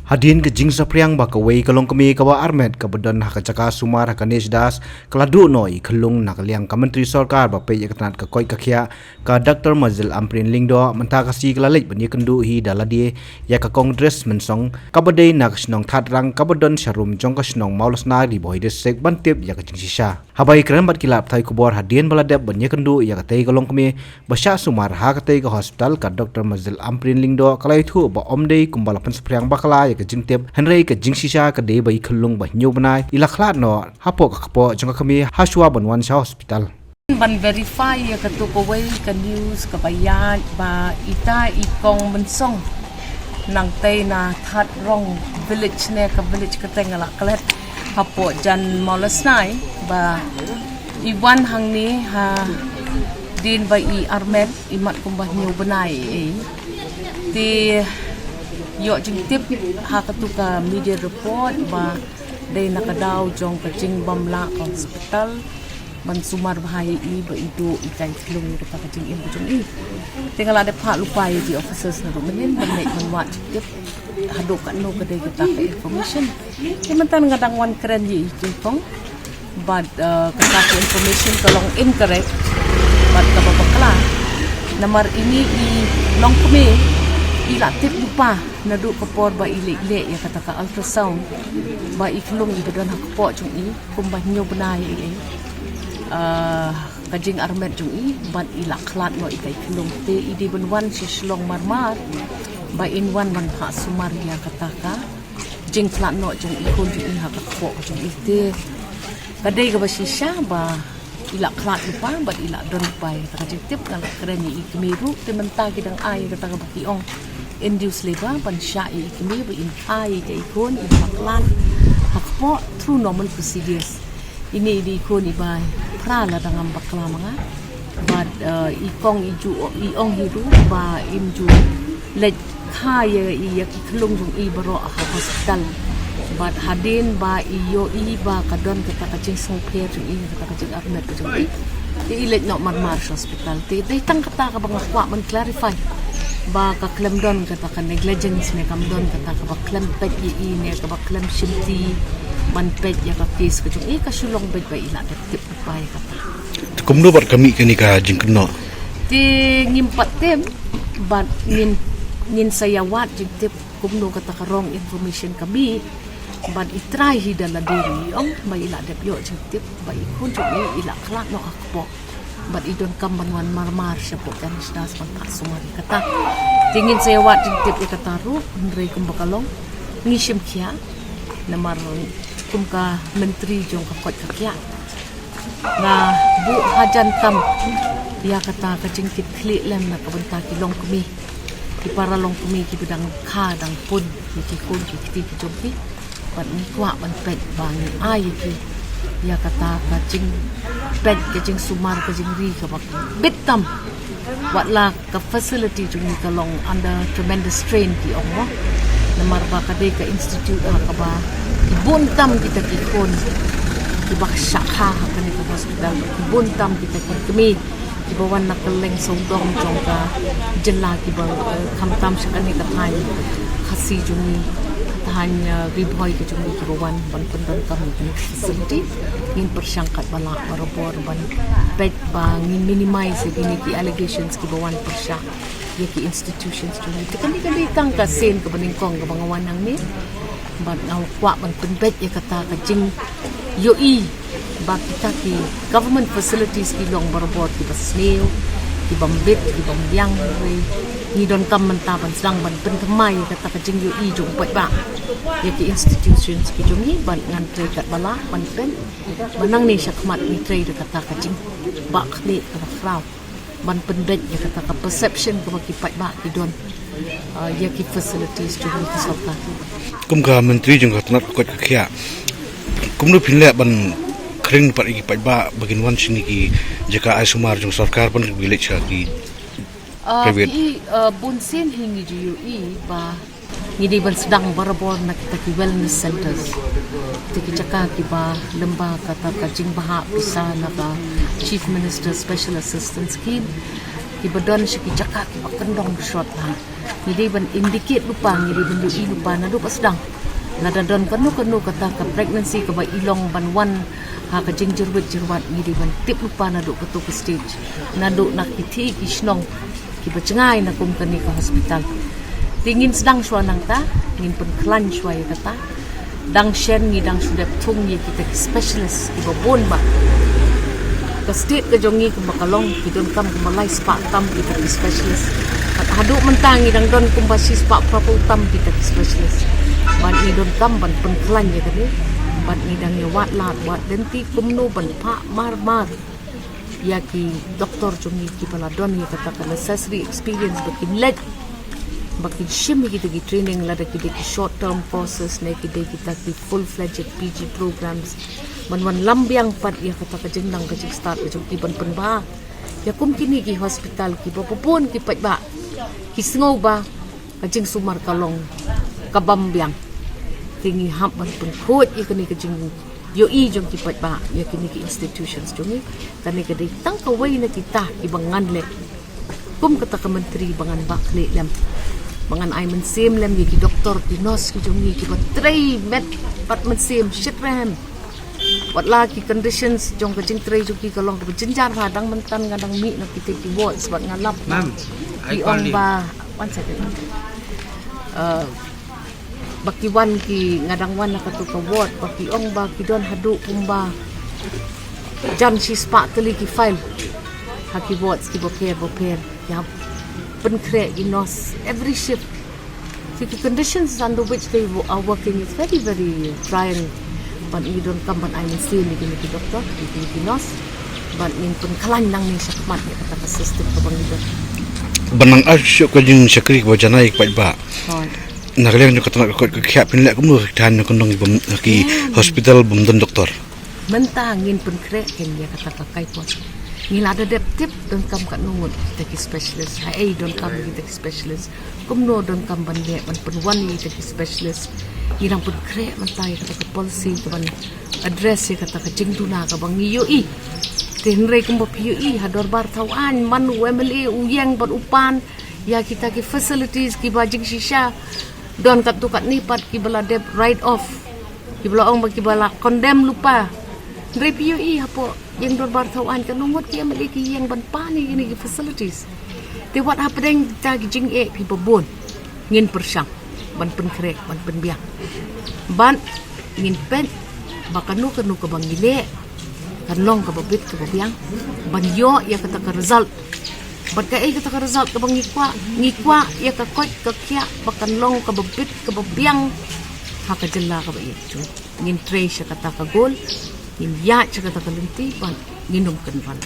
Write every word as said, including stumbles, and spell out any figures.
Hadien ka jingsaphriang ba kawei ka longkmie kaba armet kaba don ha ka jaka sumar ha ka Nishdas, ka la duh noh i khyllung na ka liang ka Myntri Sorkar ba peit ïa ka tnat ka koit ka khiah, ka Doctor Mazil Ampareen Lyngdoh, mynta ka sngi ka la leit ban ïakynduh hi da lade ïa ka Kong Dres Mynsong, kaba dei na ka shnong Thadrang, kaba don sharum jong ka shnong Mawlasnai, Ri Bhoi District, ban tip ïa ka jingshisha. Haba ïakren bad ki lad pathai khubor hadien ba la dep ban ïakynduh ïa katei ka longkmie ba shah sumar ha katei ka hospital, ka Doctor Mazil Ampareen Lyngdoh ka la ïathuh ba ym dei kumba la pynsaphriang bakla ïa ka jingtip, hynrei ka jingshisha ka dei ba i khyllung ba hynñiew bnai i la khlad noh hapoh ka kpoh jong ka kmie hashwa ban wan sha hospital. Ban verify ïa kato kawei ka news kaba ïaid ba ita i Kong Mynsong nangtei na Thadrang village ne ka village katei nga la klet hapoh jan Mawlasnai ba i wan hangne hadien ba i armet i mat kumba hynñiew bnai ei. Te ïoh jingtip ha kato ka media report ba dei na ka daw jong ka jingbym lah ka hospital ban sumar bha ïa i ba i duh itai khlung ïa kata ka jingim ka jong i. Te nga la dep phah lypa ïa ki officers naduh mynhynnin ban leit ban wad jingtip haduh katno ka dei kata ka information. Te mynta nga dang wan kren ïa i ki Kong bad, eh, kata ka information ka long incorrect bad kaba bakla. Namar ine i longkmie i la tip lypa naduh ka por ba i leit leh ïa kata ka ultrasound ba i khlung iba don ha kpoh jong i kumba hynñiew bnai ei, eh, ka jingarmet jong i bad i la khlad noh itai khlung. Te i dei ban wan sha Shillong marmar ba in wan ban phah sumar ïa kata ka jingkhlad noh jong i khun jong i ha ka kpoh jong i. Te ka dei kaba shisha ba i la khlad lypa bad i la don lypa ïa kata ka jingtip. Nga la kren ïa i kmie ruh, te mynta ki dang ai ïa kata kaba ki ong induced labour ban shah ïa i kmie ba in ai ïa i khun iba khlad ha kpoh through normal procedures. Ine i dei i khun iba phra la dang ngam bakla ma nga. Bad, eh, i Kong i ju i ong hi ruh ba in ju leit kha ïa i ïa ki khlung jong i baroh ha hospital. Bad hadien ba i ïohi ba ka don kata ka jingsngewpher jong i, kata ka jingarmet ka jong i, te i leit noh marmar sha hospital. Te dei tang kata kaba nga kwah ban clarify ba ka khlem don kata ka negligence ne kam don kata kaba khlem peit ïa i ne kaba khlem shimti ban peit ïa ka case ka jong i. Ka shu long beit ba i la dep tip lypa ïa kata. Te kumno pat ka mih kane ka jingkynnoh? Te ngim pat tip bad ngin, ngin sa ïa wad jingtip kumno kata ka wrong information ka mih. Bad i trai hi da lade ruh i ong ba i la dep ïoh jingtip ba i khun jong i i la khlad noh ha kpoh bad i donkam ban wan marmar shapoh ka Nishdas ban phah sumar ïa kata. Te ngin sa ïa wad jingtip ïa kata ruh, hynrei kumba ka long ngi shim khia namar kum ka myntri jong ka koit ka khiah nga buh hajan tam ïa kata ka jingkit khlieh lem na ka bynta ki longkmie, ki para longkmie kiba dang kha dang pun ïa ki khun ki kti ki jong ki. Bad ngi kwah ban peit ba ngi ai ïa ki ïa kata ka jingpeit, ka jingsumar, ka jingri kaba bit tam. Wat la ka facility jong ngi ka long under tremendous strain ki ong mo. Namar ba ka dei ka institute ha kaba ki bun tam kita ki khun kiba shah kha ha kane ka hospital, ki bun tam kita ki kmie kiba wan na kylleng sawdong jong ka jylla kiba, eh, khamtam sha kane ka thaiñ Khasi jong ngi, thaiñ, eh, Ri Bhoi ka jong ngi kiba wan ban pyndonkam ïa kane ka facility. Ngin pyrshang katba lah barabor ban peit ba ngin minimize ïa kine ki allegations kiba wan pyrshah ïa ki institutions jong ngi. Te kane ka dei tang ka sien kaba nyngkong kaba nga wan hangne. Bad nga kwah ban pynbeit ïa kata ka jingïohi ba kita ki government facilities ki long barabor, kiba sniew, kiba mbit, kiba biang. Ngi donkam mynta ban sdang ban pynthymmai ïa kata ka jingïohi jong u paidbah ïa ki institutions ki jong ngi. Bad ngan trei katba lah ban peit ba nangne shakhmat ngi trei da kata ka jingbahkhlieh kaba khraw ban pynbeit ïa kata ka perception kaba ki paidbah ki don, ah, ïa ki facilities jong ki sorkar. Kum ka Myntri jong ka tnat ka koit ka khiah, kumno phin leh ban khring pat ïa ki paidbah ba kin wan sha kine ki jaka ai sumar jong sorkar ban ki village ka ki private? Ah, ki, ah, bun sien hi ngi ju ïohi ba ngi dei ban sdang barabor na kita ki wellness centers. Kita ki jaka kiba lyngba kata ka jingbha pisa na ka Chief Minister Special Assistance Scheme. Kiba don sha ki jaka kiba kyndong bishot la. Ngi dei ban indicate lypa, ngi dei ban ïohi lypa naduh ba sdang. Lada don kano kano kata ka pregnancy kaba i long ban wan ha ka jingjyrwit jyrwat, ngi dei ban tip lypa naduh kato ka stage. Naduh na ki thei ki shnong kiba jngai na kum kane ka hospital. Te ngin sdang shuwa nangta, ngin pynkhlaiñ shuwa ïa kata. Dang shen ngi dang shu dep thung ïa kita ki specialist kiba bun bha. Ka state ka jong ngi kumba ka long ki donkam kumba lai spah tam kita ki specialist. Bad haduh mynta ngi dang don kumba shi spah phraphew tam kita ki specialist. Bad ngi donkam ban pynkhlaiñ ïa kane. Bad ngi dang ïa wad lad wad lynti kumno ban phah mar mar ïa ki doktor jong ngi kiba la don ïa kata ka necessary experience ba kin leit, ba kin shim ïa kita ki training, lada ki dei ki short term courses ne ki dei kita ki full fledged P G programs. Ban wan lam biang pat ïa kata ka jingnang ka jingstad ka jong ki ban pynbha ïa kum kine ki hospital kiba bun ki paidbah ki sngew ba ka jingsumar ka long ka bam biang. Te ngi hap ban pynkhuid ïa kane ka jingïohi jong ki paidbah ïa kine ki institutions jong ngi. Kane ka dei tang kawei na kita kiba ngan leh kum kata ka myntri ba ngan bah khlieh lem, ba ngan ai mynsiem lem ïa ki doktor ki nurse ki jong ngi kiba trei met bad mynsiem shitrhem. Wat la ki conditions jong ka jingtrei jong ki ka long kaba jynjar bha. Dang mynta nga dang mih na kita ki wards bad nga lap na ki ong ba, one second. Uh, ba ki wan ki, nga dang wan na katu ka ward, ba ki ong ba ki don haduh kumba jan shi spah tylli ki file ha ki wards kiba pher ba pher. Ki hap pynkhreh ki nurse every shift. So ki conditions under which they wo- are working is very, very trying. Bad ngi donkam ban ai mynsiem ïa kine ki doktor, ïa kine ki nurse. Bad ngin pynkhlaiñ nangne shakhmat ïa kata ka system kaba ngi don. Ban nang ai shuh ka jingshakri kaba janai ïa ki paidbah. Hooid. Na ka liang jong kata ka koit ka khiah phin leh kumno, than jong ka nong bym, ki hospital bym don doktor. Mynta ngin pynkhreh kein ïa kata ka kaipot. Ngi la da dep tip donkam katno ngut kita ki specialist. Haei donkam kita ki specialist. Kumno donkam ban leh ban pynwan ïa kita ki specialist. Ngi dang pynkhreh mynta ïa kata ka policy kaban address ïa kata ka jingduna kaba ngi ïohi. Te hynrei kumba phi ïohi ha dorbar thaw aiñ man u M L A u ïeng bad u pan ïa kita ki facilities kiba jingshisha. Don katto katne pat kiba la dep write off, kiba la ong ba kiba la condemn lypa. Hynrei phi ïohi hapoh ïing dorbar thaw aiñ katno ngut ki M L A ki ïeng ban pan ïa kine ki facilities. Te wat hapdeng kita ki jingeh kiba bun ngin pyrshang ban pynkhreh ban pynbiang. Bad ngin peit ba kano kano kaba ngi leh kan long kaba bit kaba biang ban ïoh ïa kata ka result. Bad kaei kata ka result kaba ngi kwah? Ngi kwah ïa ka koit ka khiah ba kan long kaba bit kaba biang ha ka jylla kaba ïeit. Ngin trei sha kata ka goal, ngin ïaid sha kata ka lynti bad ngin ym kynran.